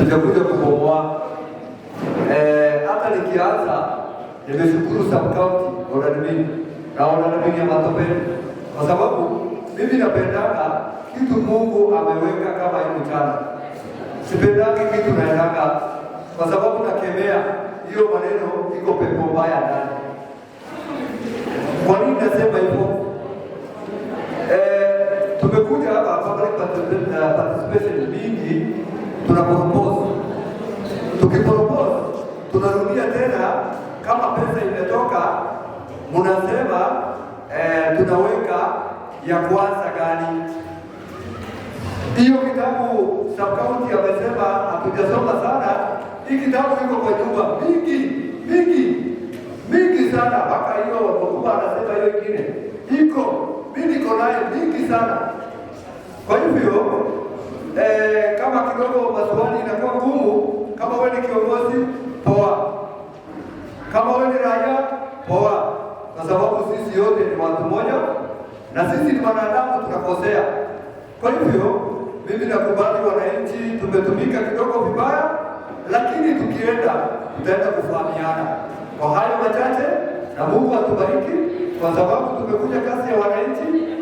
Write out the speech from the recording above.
Hatujakuja kubomoa. Hata nikianza nimeshukuru sub county Oradmini na Oradmini ya Matopeni kwa sababu mimi napendanga kitu Mungu ameweka kama hii mchana. Sipendangi kitu naendanga kwa sababu nakemea hiyo maneno, iko pepo mbaya ndani. Kwa nini nasema hivyo? Tumekuja hapa public participation mingi, tuna propose. Tukipropose tunarudia tena, kama pesa imetoka, mnasema tunaweka ya kwanza gani? Hiyo kitabu sub county amesema hatujasoma sana. Hii kitabu iko kwa nyumba mingi mingi mingi sana, mpaka hiyo mkubwa anasema hiyo ingine iko, mimi niko naye mingi sana. Kwa hivyo kama kidogo maswali inakuwa ngumu, kama wewe ni kiongozi poa, kama wewe ni raia poa, kwa sababu sisi yote ni watu moja na sisi ni wanadamu, tunakosea. Kwa hivyo mimi nakubali wananchi tumetumika kidogo vibaya, lakini tukienda tutaenda kufahamiana. Kwa hayo machache, na Mungu atubariki, kwa sababu tumekuja kazi ya wananchi.